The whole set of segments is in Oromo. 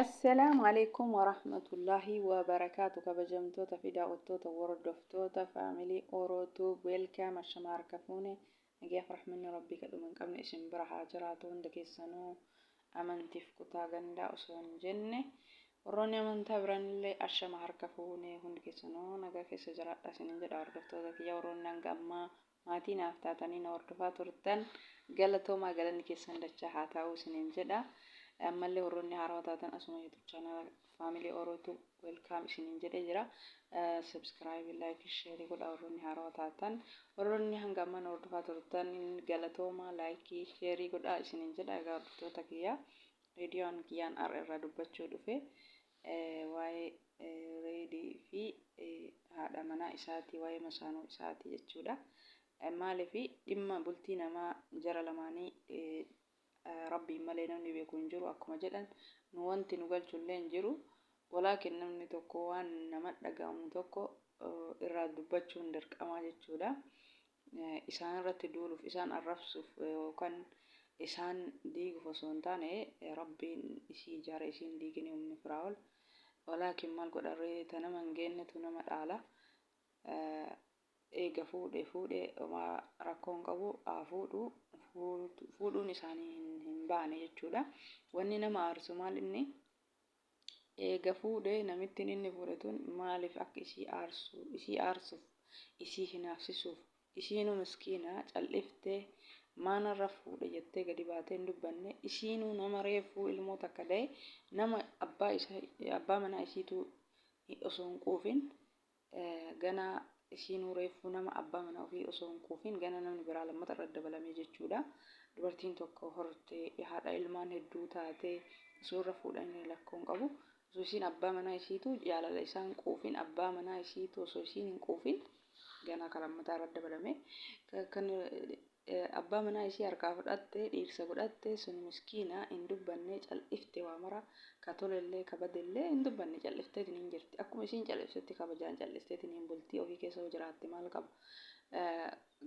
Assalaamu alaikum warahmatullaahi wabarakaatu. Kabajamtoota fi daawwattoota, hordoftoota faamilii Orootuu, welcome. Ashama, harka fuune, nagayaaf rahmanni rabbii kadhuma hin qabne isin bira haa jiraatu hunda keessanuu. Amantiif kutaa gandaa osoo hin jenne, warroonni amantaa biranillee ashama, harka fuune, hundi keessanuu nagaa keessa jiraadha isinin jedha. Hordoftoota kiyya, warroonni hanga ammaa maatii naaf taatanii na hordofaa turtan, galatoomaa, galanni keessan dachaa haa ta'u isiniin jedha. Ammallee warroonni haarawaa taatan asuma YouTube channel faamilii Orootu welcome isiniin jedhee jira. Subscribe, like, share godha warroonni haarawaa taatan. Warroonni hanga ammaa na hordofaa turtan galatoomaa, like, share godha isiniin jedha. Egaa hordoftoota kiyya, viidiyoon kiyyaan har'a irraa dubbachuu dhufe waa'ee Reedii fi haadha manaa isaatii, waa'ee masaanuu isaatii jechuudha. Maaliif dhimma bultii namaa jara lamaanii rabbiin malee namni beeku hin jiru akkuma jedhan, nu wanti nu galchu illee hin jiru. Walaakin namni tokko waan nama dhaga'amu tokko irraa dubbachuun dirqamaa jechuudha. Isaan irratti duuluuf, isaan arrabsuuf yookaan isaan diiguuf osoo hin taane, rabbiin isii ijaare isiin diigini Ummi Firaa'ol. Walaakin maal godharree, ta nama hin geennetu nama dhaala. Eega fuudhe fuudhe, homaa rakkoo hin qabu, haa fuudhu. Fuudhuun isaanii hin baane jechuudha. Wanni nama aarsu maal inni? Eega fuudhe, namittiin inni fuudhe tun maaliif akka isii aarsu, isii aarsuuf, isii hinaafsisuuf? Isiinuu miskiina, cal'iftee maa narra fuudhe jettee gadi baatee hin dubbanne. Isiinuu nama reefuu ilmoo takka daye, nama abbaa isa abbaa manaa isiituu osoo hin quufin ganaa, isiinuu reeffuu nama abbaa mana ofii osoo hin quufin gana namni biraa lammata irra dabalamee jechuudha. Dubartiin tokko hortee haadha ilmaan hedduu taatee osoo irra fuudhanii lakkoo hin qabu. Osoo isiin abbaa manaa isiituu jaalala isaan quufin, abbaa manaa isiituu osoo isiin hin quufin ganaa ka lammataa irra dabalame. Kan abbaa manaa isii harkaa fudhatte, dhiirsa godhatte sun miskiina, hin dubbanne, cal'ifte. Waa mara, ka tolellee ka badellee hin dubbanne, cal'ifteetiin hin jirti. Akkuma isiin cal'iftetti kabajaan cal'isteetiin hin bultii ofii keessa yoo jiraatte maal qaba?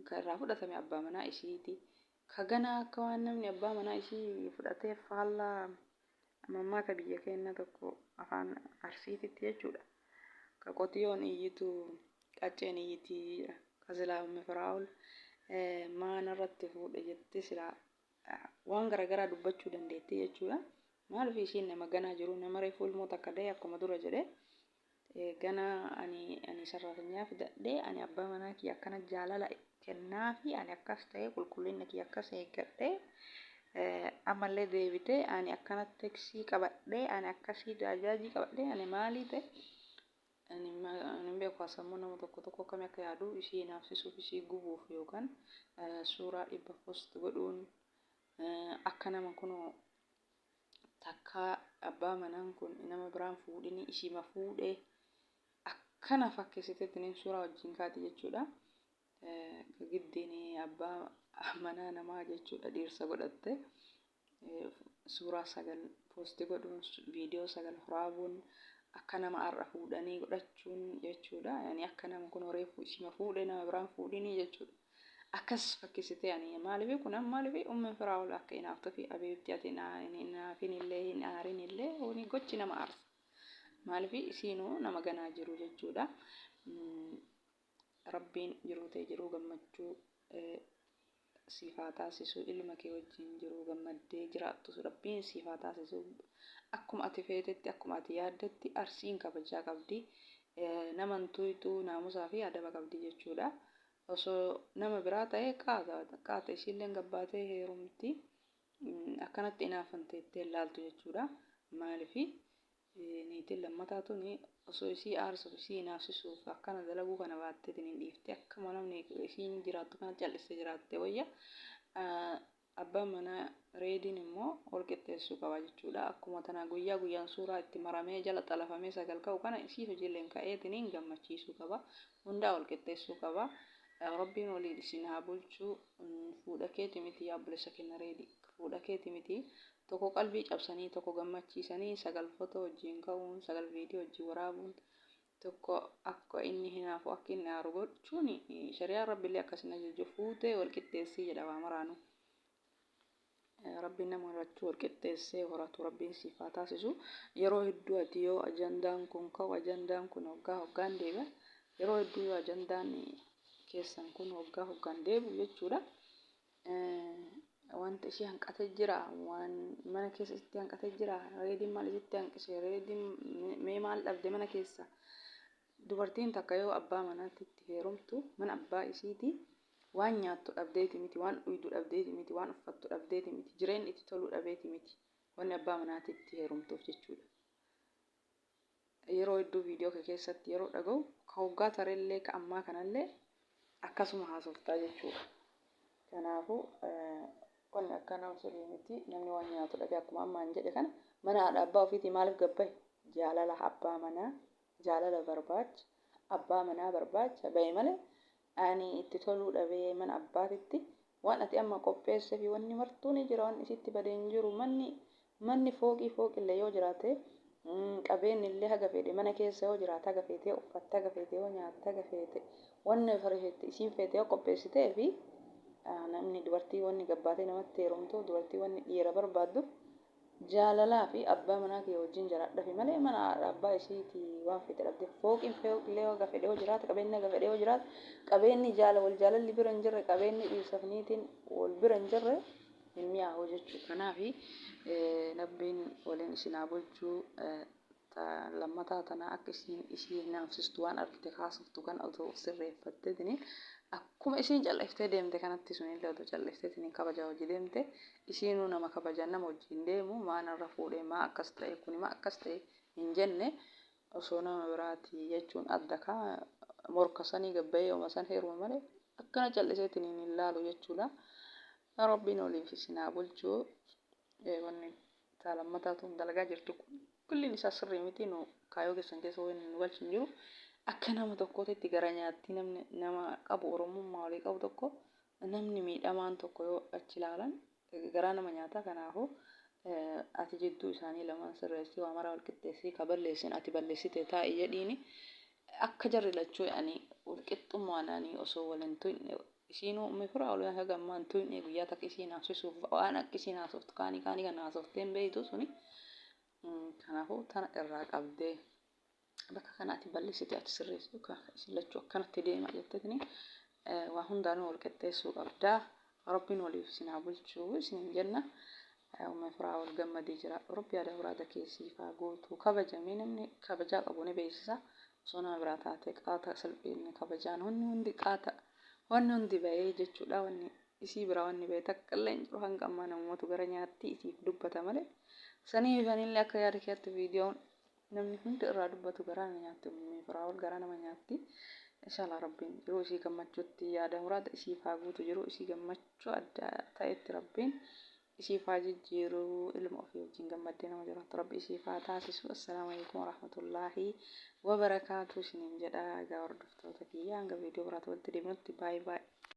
Ka irraa fudhatame abbaa manaa isiiti. Ka ganaa akka waan namni abbaa manaa isii fudhatee faallaa mammaaka biyya keenya tokko afaan Arsiititti jechuudha. Ka qotiyoon iyyitu qacceen iyyiti jedha. Ka silaa Ummi Firaa'ol maa narratti fuudhe jettee silaa waan garaagaraa dubbachuu dandeetti jechuudha. Maaliif? Isiin nama ganaa jiru, nama reefuu ilmoo takka da'e, akkuma dura jedhe, ganaa ani sarraatanyaa fidadhee, ani abbaa manaa kiyya akkana jaalala kennaafi, ani akkas ta'e, qulqullina kiyya akkas eeggadhee, ammallee deebitee ani akkana teksii qabadhee, ani akkasii baajaajii qabadhee, ani maalii ta'e, ani hin beeku. Sammuu nama tokko tokko akkamii akka yaadu, isii hinaafsisuuf, isii gubuuf yookaan suuraa 100 post godhuun akka nama kunoo takkaa abbaa manaan kun nama biraan fuudhini ishima fuudhee akkana fakkeessiteetiin suuraa wajjin kaati jechuudha. Giddiin abbaa manaa namaa jechuudha dhiirsa godhatte suuraa 9 post godhuun, viidiyoo 9 waraabuun, akka nama har'a fuudhanii godhachuun jechuudha. Yani akka nama kun reefu ishima fuudhee nama biraan fuudhini jechuudha. Akkas fakkeessitee ani maaliif kun maaliif Ummi Firaa'ol akka hinaaftuu fi abeebti ati hin hinaafin illee hin aarin illee, kuni gochi nama aarsa. Maaliif? Isiinuu nama ganaa jiru jechuudha. Rabbiin jiruu ta'e jiruu gammachuu siif haa taasisu. Ilma kee wajjin jiruu gammaddee jiraattu rabbiin siif haa taasisu. Akkuma ati feetetti, akkuma ati yaaddetti, Arsiin kabajaa qabdi. Nama hin tuyxuu, naamusaa fi adaba qabdi jechuudha. Osoo nama biraa ta'e qaata qaata isiilleen gabbaatee heerumti. Akkanatti inaafan teettee ilaaltu jechuudha. Maaliif? Niitiin lammataa tuni osoo isii aarsuuf, isii hinaafsisuuf akkana dalaguu kana baatteetiin hin dhiifte, akkuma namni isiin jiraattu kana cal'istee jiraatte wayya. Abbaan manaa Reediin immoo wal qixxeessuu qaba jechuudha. Akkuma tana guyyaa guyyaan suuraa itti maramee jala xalafamee 9 ka'u kana isii hojiileen ka'eetiin gammachiisuu qaba. Hundaa wal qixxeessuu qaba. Rabbiin waliin isin haa bulchu. Fuudha keeti miti yaa obboleessa keenya Reedi. Fuudha keeti miti. Tokko qalbii cabsanii, tokko gammachiisanii, 9 fotoo wajjin ka'uun, 9 viidiyoo wajjin waraabuun, tokko akka inni hinaafu, akka inni aaru gochuun, shari'aan rabbillee akkas hin ajaju. Fuutee wal qixxeessii jedha waa maraanuu. Rabbiin nama lachuu wal qixxeessee horatu Rabbiin siif haa taasisu. Yeroo hedduu ati yoo ajandaan kun ka'u ajandaan kun hoggaa hoggaan deebi'a. Yeroo hedduu yoo ajandaan keessan kun hoggaa hoggaan deebi'u jechuudha. Wanta ishee hanqate jira waan mana keessa isitti hanqate jira reediin maal isitti hanqise reediin mee maal dhabde mana keessa dubartiin takka yoo abbaa manaatti itti heerumtu mana abbaa isiitii Waan nyaattu dhabdeeti miti, waan dhuydu dhabdeeti miti, waan uffattu dhabdeeti miti, jireenni itti toluu dhabeeti miti wanni abbaa manaati itti heerumtuuf jechuudha. Yeroo hedduu viidiyoo kee keessatti yeroo dhaga'u ka hoggaa tarellee ka ammaa kanallee akkasuma haasoftaa jechuudha. Kanaafuu wanni akkanaa sirrii miti. Namni waan nyaatu dhabee akkuma ammaan jedhe kana mana haadha abbaa ofiitii maaliif gad bahe? Jaalala abbaa manaa, jaalala barbaacha, abbaa manaa barbaacha bahe malee Ani itti toluu dhabee mana abbaatitti waan ati amma qopheessefi wanni martuu ni jira wanni isitti bade hin jiru manni manni fooqii fooqille yoo jiraate qabeennillee haga fedhe mana keessa yoo jiraate haga feete yoo uffatte haga feete yoo nyaatte haga feete wanni feete isiin feete yoo qopheessiteefi namni dubartii wanni gabbaatee namatti heerumtu dubartii wanni dhiira barbaaddu Jaalalaa fi abbaa manaa kiyya wajjin jiraadhafi malee mana haadha abbaa isiiti waan feete dhabde fooqiin fooqillee haga fedhe yoo jiraate qabeenni haga fedhe yoo jiraate qabeenni jaala wal jaalalli bira hin jirre qabeenni dhiirsaf niitiin wal bira hin jirre hin mi'aahu jechuu kanaafi rabbiin waliin isin haa bulchuu Ta lammataa tana akka isiin isii hinaafsistu waan argite haasoftu kana otoo of sirreeffatteetiniin akkuma isiin cal'iftee deemte kanatti sunillee otoo cal'ifteetiniin kabajaa hojii deemte isiinuu nama kabajaan nama wajjiin deemu maa narra fuudhee maa akkas ta'e kuni maa akkas ta'e hin jenne osoo nama biraati jechuun adda kaa morka sanii gabbayee yooma san heeruma malee akkana cal'iseetiniin hin laalu jechuudha. Rabbiin waliif isin haa bulchu wanni taa lammataa tun dalagaa jirtu kulliin isaa sirrii miti nu kaayoo keessan keessa wanni nu galchu hin jiru akka nama tokkootitti gara nyaattii namni nama qabu oromummaa walii qabu tokko namni miidhamaan tokko yoo achi ilaalan garaa nama nyaata kanaafuu ati jidduu isaanii lamaan sirreessii waa maraa wal qixxeessii ka balleessin ati balleessite taa'i jedhiini akka jarri lachuu ani wal qixxummaan ani osoo wal hin tuqne Isiinuu ummi firaa'ol haga ammaa hin tuyne guyyaa takka isiin haasofsiisuuf waan akka isiin haasoftu kaanii kaanii kana haasoftee hin beeytu suni kanaafuu tana irraa qabdee bakka kana ati balleessite ati sirreessi isin lachuu akkanatti deema jettetini waa hundaanuu wal qixxeessuu qabdaa rabbiin waliif isin haa bulchuu isiniin jenna ummi firaa'ol gammadii jira rabbi yaada muraada kee siif haa guutu kabajamee namni kabajaa qabu ni beeksisa osoo nama biraa taate qaata salphinni kabajaan wanni hundi qaata Wanni hundi ba'ee jechuudha. Wanni isii biraa wanni ba'e takka illee hin jiru. Hanga ammaa namumatu gara nyaatti isiif dubbata malee. Sanii sanillee akka yaada keetti viidiyoon namni hundi irraa dubbatu garaa nama nyaatti. Ummii Firaa'ol garaa nama nyaatti. Inshallah Rabbiin jiruu isii gammachuutti yaada muraada isiif haa guutu jiruu isii gammachuu adda ta'etti Rabbiin isiif haa jijjiiru ilma ofii wajjin gammaddee nama jiraattu rabbi isiif haa taasisu assalaamu alaikum warahmatullaahi wabarakaatu isiniin jedha egaa hordoftoota kiyya hanga viidiyoo biraatti walitti deebinutti baay baay.